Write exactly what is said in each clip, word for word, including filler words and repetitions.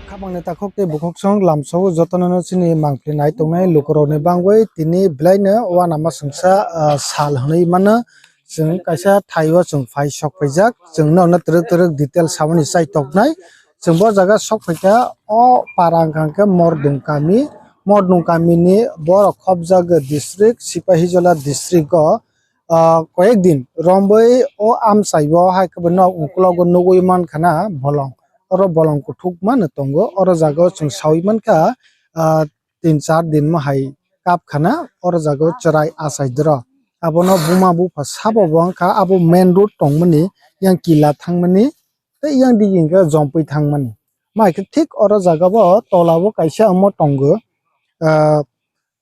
Khapangni takhuk tei bukhuksong lamsao jotono chini mangpli nai tongnai lukurokni bangwi tini belaino uanama songsa, ah, sal hwnwi mano. Chwng kaisa thaio chwng phai sok phaijak, chwng nokno twrwk twrwk detail samani chai toknai. Chwng bo jaga sok phaikha o para wngkha hwnkhe Mordung kami, Mordung kamini borok khopjak district Sipahijola district o, ah, koyek din romwi o amchai o hai khe bo nok uklogo nugwi mankha na bolong, oro bolong kuthukma no tongo, oro jaga o chwng sawi mankha, ah, tin char din mo hai kap khana oro jaga o chwrai achai doro. Abono buma bupha sabo bo wngkha abo main road tongmani yang kila thangmani tei yang digi hwnkhe jompui thangmani. Mai khe thik oro jaga bo tola o kaisa omo tongo, ah,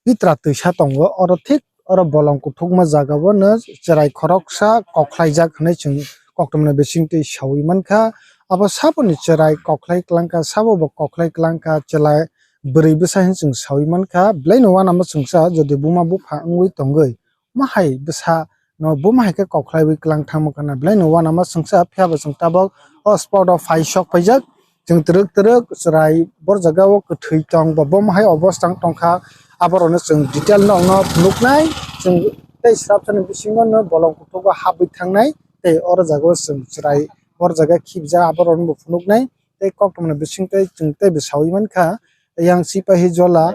pitra twisa tongo oro thik oro bolong kuthukma jaga o no chwrai khoroksa kokhlaijak hinwi chwng koktwmani bisingtwi sawi mankha. Abo saboni chwrai kokhlai kwlangkha sabo bo kokhlai kwlangkha chwla bwrwi bwsa hinwi chwng sawi mankha, belaino uanama songsa jodi buma bupha wngwi tongwi, ma hai bwsa no buma hai khe kokhlaiwi kwlang thangma khana, belaino uanama songsa, phiya bo chwng tabok o spot o phai sok phaijak, chwng twrwk twrwk chwrai bor jaga o kwthwi tong ba buma hai obostha wng tongkha, aborokno chwng detail nokno phunuknai, chwng tei swrapsani bisingo no bolong kuthuk o habwi thangnai, tei oro jaga o chwng chwrai bor jaga khibjak aborokno bo phunuknai, tei koktwmani bisingtwi chwng teibo sawi mankha, yang Sipahijola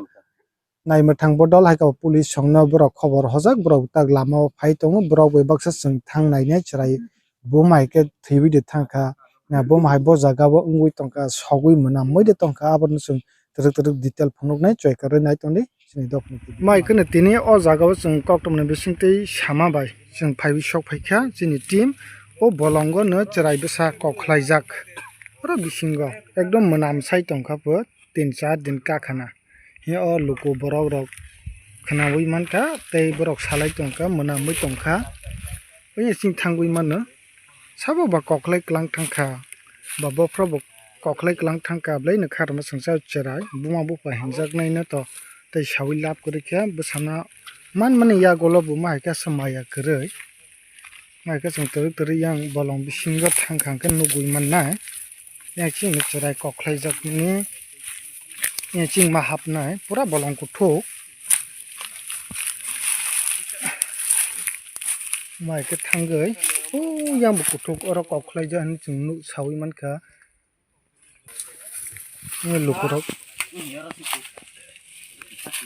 Naimwthang bodol hai khe police songno borok khobor hojak, borok tak lama o phai tongo, borok bai baksa chwng thang nainai chwrai buma hai khe thwiwi de thangkha, buma hai bo jaga o wngwi tongkha, sogwi mwnamwi de tongkha, abono chwng twrwk twrwk detail phunuknai choi kwrwi nai tongdi chini dophani T V. Mai kheno tini o jaga o chwng koktwmani bisingtwi sama bai chwng phaiwi sok phaikha chini team o bolongo no chwrai bwsa kok khlaijak, oro bisingo ekdom mwnam sai tongkha bo tin char din kakhana. He o luku borok rok khwnawi mankha tei borok salai tongkha, mwnamwi tongkha. Oyasing thangwi mano. Sabo ba kokhlai kwlang thangkha. Ba bophro bo kokhlai kwlang thangkha. Bwlai no kharma songsa chwrai. Buma bupha hinjaknai no to tei sawi lab kwrwi khe bwsano manmani yagulo bo ma hai khe maya kwrwi. Mai khe chwng twrwk twrwk yang bolong bisingo thang kha hwnkhe nugwi mannai. Yang chini chwrai koklaijak nini, yang chini ma hapnai pura bolong kuthuk. Mai khe thangwi, o yang bo kuthuk oro koklaijak hinwi chwng nuk sawi mankha. Lukurok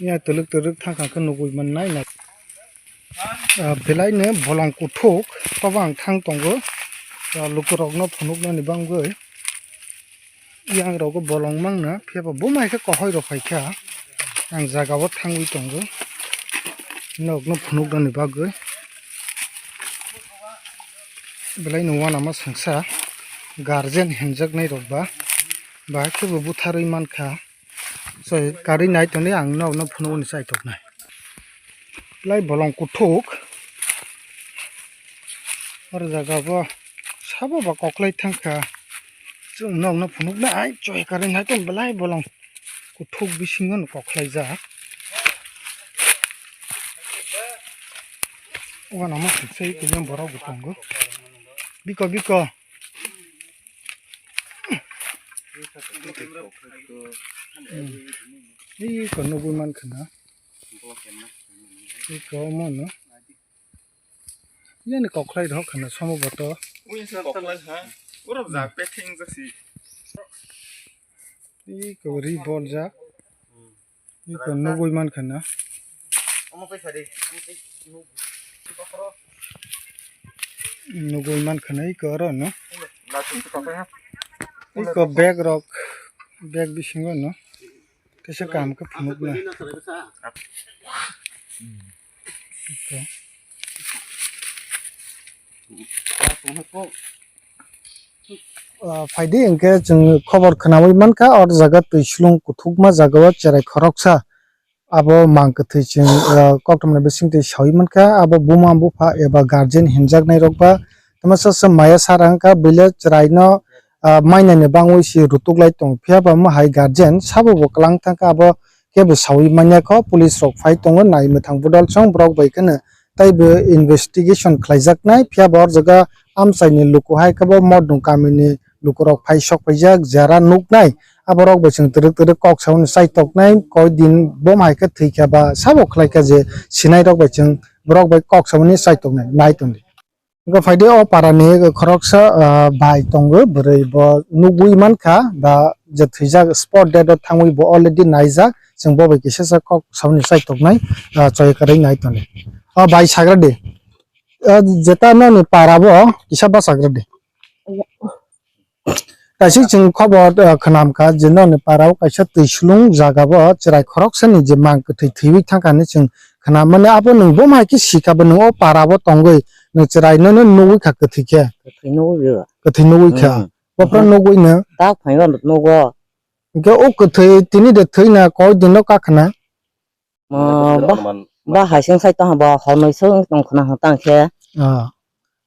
ya twlwk twlwk thang kha khe nugwi mannai na. Ah, belai no bolong kuthuk tobo ang thang tongo. Ah, lukurok no phunuk nani bangwi yang rogo bolong mangna phiya bo buma hai khe kohoi rok phai kha. Ang jaga o thangwi tongo nok no phunuk nani bagwi. Belai no uanama songsa guardian hinjaknai rok ba, bahai khe bo butharwi mankha. Soi karwi nai tongdi ang nok no phunukni chai toknai. Belai bolong kuthuk. Oro jaga bo sabo ba koklai thangkha. Chwng nok no phunuknai choi karwi nai tong belai bolong. Kuthuk bisingo no koklaijak. Uanama songsa tini borok bo tongo. Biko, biko. Hmm. Iko nugwi mankha na. Iko omo no. Yani koklai rok khana somo boto. Ui, sa koklai ha. Ura ja pething jasi. Iko ri boljak. Iko nugwi mankha na. Omo kai sari. Nugwi mankha na iko oro no. Iko bag rok, bag bisingo no. Kaisa kaham khe phunuknai. Ah, phaidi hwnkhe chwng khobor khwnawi mankha, o jaga twi slung kuthukma jaga o cherai khoroksa abo mang kwthwi chwng, ah, koktwmani bisingtwi sawi mankha, abo buma bupha eba guardian hinjaknai rok ba tamo sasa maya sara wngkha, buila chwraino ah, mainani bangwi se rutuk lai tongo. Phiya ba omo hai guardian sabo bo kwlang thangkha, abo kebo sawi manya kho. Police rok phai tongo, nai mwthang budal song borok bai kheno teibo investigation khlaijaknai, phiya bo o jaga amchaini luku hai khe bo Modung kamini lukurok phai sok phaijak, jera nuknai, aborok bai chwng twrwk twrwk kok samani chaitoknai, koi din bom hai khe thwi kha ba sabo khlai kha je sinai rok bai chwng borok bai kok samani chaitoknai, nai tongdi. Wngkha phaidi o parani khoroksa, ah, bai tongo, bwrwi bo nugwi mankha, ba je thwijak spot dead o thangwi bo already naijak, chwng bo bai kisa sa kok samani chaitoknai, ah, choi kwrwi nai tongdi. O bai sagra di. Ah, jeta noni para bo kisa basagra di. Kaisa chwng khobor, ah, khwnam kha je noni para o kaisa twi sulung jaga bo chwrai khoroksani je mang kwthwi thwiwi thangkha hinwi chwng khwnam mani. Abo nwng bo hai khe sika bo nwng o para bo tongwi nwng chwrai nono nugwi kha kwthwi khe. Kwthwi nugwi o. Kwthwi nugwi kha. Hmm. Bophro nugwi no. Tak phaio nugo. Hwnkhe o kwthwi tini de thwina koi din no kakhna. Mo ba, ba hai seng sai tong bo hornoi song tong khna ho tang khe. Ah.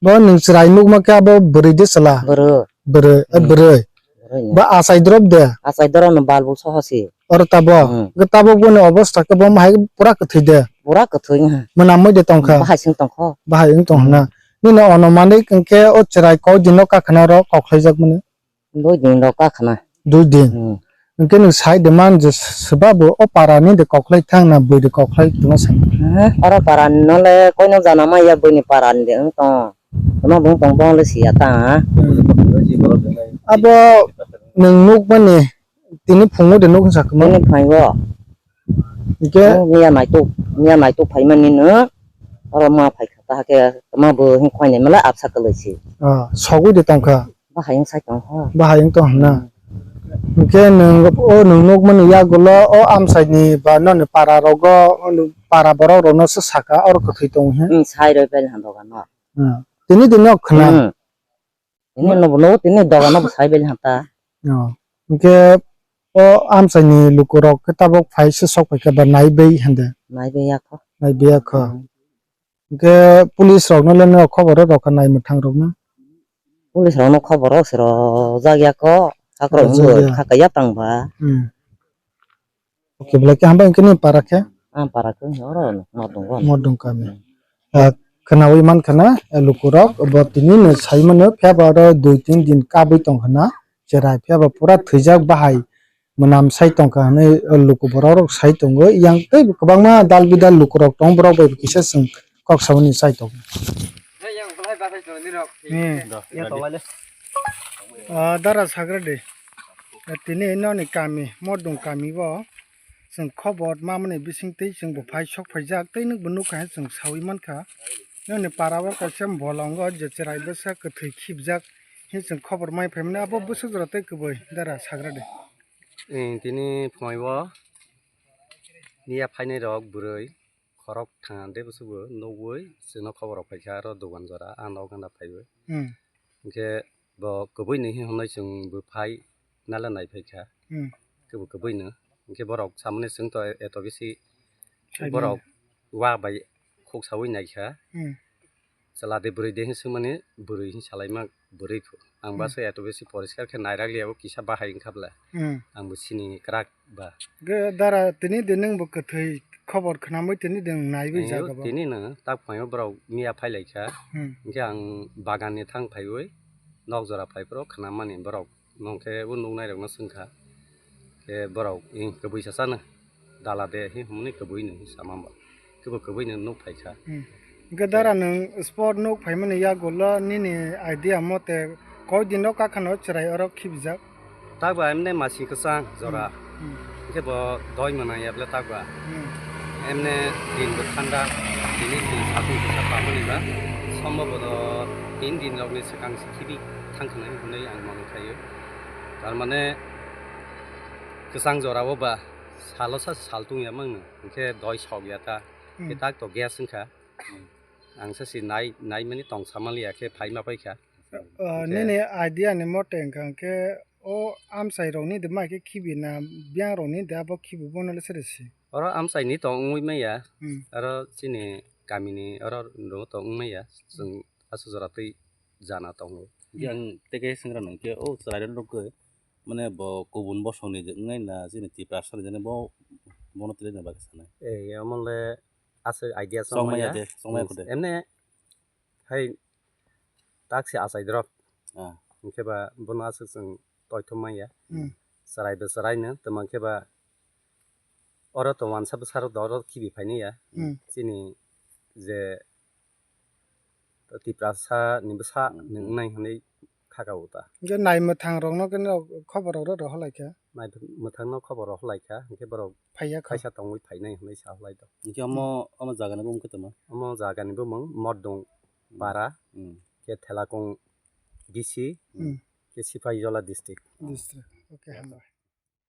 Bo nwng chwrai nukma khe abo bwrwi de chwla? Bwrwi. Bwrwi, eh, hmm, bwrwi. Bwrwi ni. Ba achai drop de? Achai drop no bal bu soho si. Oro tabo? Hmm. Hwnkhe tabuk boni obostha khe bo hai pura kwthwi de? Pura kwthwi wngha. Mwnamwi de tongkha? Bahai seng tongkho. Bahai wng tong hwna. Hmm. Nini ono manwi hwnkhe o chwrai koi din no kakhna ro koklai jak mani? Dui din rok kakhna. Dui din. Hmm. Hwnkhe nwng sai de man je swba bo o para ni de koklai thang na bui de koklai tongma sai. Hmm, oro para ni no le koino jana ma ya bui ni para ni de wng tong. Tama bung tong bong le siya ta. Hmm. Abo nwng nuk mani tini phungo de nuk sa kma. Tini phaio. Hwnkhe miya naituk, miya naituk phai mani no oro ma phai kha ta ke tama bo hin khoi ni mala apsa kwlai si. Ah, sogwi de tongkha. Bahai wng sai tong kho. Bahai wng tong hwna. Hmm. Hwnkhe nwng o nwng nukmani yagulo o amchaini ba noni para rogo, o para borok rokno se saka oro kwthwi tong he. Hmm, sai roi bel han dogano. Hmm. Tini tini nok khwna. Hmm. Tini no bo tini dogano bo sai bel han ta. Oh. Hwnkhe o amchaini lukurok khe tabuk phai se sok phaikha ba nai bai hande. Nai bai ya kho. Nai bai ya kho. Hmm. Hwnkhe police rokno le nw khobor rw rwkha nai mwthang rokno? Police rokno khobor rw se rwjak ya kho, hakrok wngwi kha kaiya tang ba. Hmm. Okay, belai khe hambai hwnkhe nini para khe? Ang para khe oro no tongo. Modung kami. Ah, khwnawi mankha na, eh, lukurok bo tini no sai mano phiya ba oro dui tin din kabwi tongkha na, cherai phiya ba pura thwijak bahai. Mwnam sai tongkha hwnwi, o luku borok rok sai tongo. Yang tei kwbangma dal bidal luku rok tongo, borok bai kisa chwng kok samani sai tongo. Hmm. Ah, dara sagra de. Tini noni kami, Modung kami bo chwng khobor mamani bising tei chwng bo phai sok phaijak tei nwk bo nukha chwng sawi mankha. Noni para o kaisa bolongo je cherai bwsa kwthwi khibjak hin chwng khobor mai phaimani abo bwswk jora tei kwbwi dara sagra de. Tini phunaio miya phainai rok bwrwi khorok thang de bwswk bo nugwi chwngno khobor rok phaikha aro dogan jora ang nok gana phaiwi. Hmm. Hwnkhe bo kwbwi ni hinwi chwng bwphai nala nai phaikha. Hmm. Khe bo kwbwi no. Hwnkhe borok samani chwng to eto bisi borok wa bai khuk sawi naikha. Hmm. Chwla de bwrwi de hinwi swngmani bwrwi hinwi salaima bwrwi phu. Ang ba se eto bisi poriskar khe nairak liya bo kisa bahai wngkha bwla. Hmm. Ang bo sini kwrak ba. Ge dara tini de nwng bo kwthwi khobor khnamwi tini de nwng naiwi jaga bo. Tini no tak phaio borok miya phailaikha. Hmm. Hwnkhe ang bagan ni thang phaiwi nok jora phai phuru khnamani borok. Nwng khe bo nuknai rokno swngkha. Khe borok, "Ih, kwbwi sa chano. Dala de," hi hwnwi kwbwi no hi sama ba. Khe bo kwbwi no nuk phaikha. Hmm. Hwnkhe dara nwng spot nuk phaimani yagulo nini idea mote koi din o kakhano chwrai oro khibijak? Takba emne masi kwchang jora. Hmm. Hmm. Hwnkhe bo doi mwnang ya bwle takba. Hmm. Emne din bo thanda, tini din satung kisa pamani ba. Sombo bo do tin din rokni swkang se khibi thangkhnai hwnwi ang mano khaio. Tar mane kwchang jora o ba salo sa sal tungya mangno, hwnkhe doi sok ya ta. Hmm. Khe tak to gas wngkha. Ang sa si nai, nai mani tong sama liya khe phai ma paikha. Ah, hwnkhe nini idea ni mote wngkha hwnkhe o amchai rokni de mai khe khibi na biyang rokni de abo khibi bono le sere si? Oro amchai ni tong wngwi maya. Hmm. Oro chini kamini oro no tong wngmaya. Chwng aswk jora twi jana tongo. Hwnkhe ang teke swngra nang khe, o chwrai rok nugwi, mane bo kubun bosong ni wngnai na chini Tiprasa ni jani bo, bono twi na bagwi sanai. Ei, omo le Aswk idea chongmaya chongmaya de, chongmaya khude. Emne hai taksi achai drop. Ah. Hwnkhe ba bono aswk chwng toithom manya. Hmm. Chwrai bo chwraino, tamo hwnkhe ba oro to wansa bwsarok do oro khibi phainai ya. Hmm. Chini je Tiprasa ni bwsa Hmm, hmm. nwngnai hwnwi khaka o ta. Hwnkhe nai mwthang rokno khe nok khobor rok rw holaikha. Nai mwthangno khobor rw holaikha, hwnkhe borok Phaiya kha. Kaisa tongwi phainai hwnwi sa holai do. Hwnkhe omo, omo jagani bumung khe tamo? Omo jagani bumung Mordung Hmm. Para, Hmm. khe Thelakung D C, Hmm. khe Sipahijola district. District. Okay, hambai.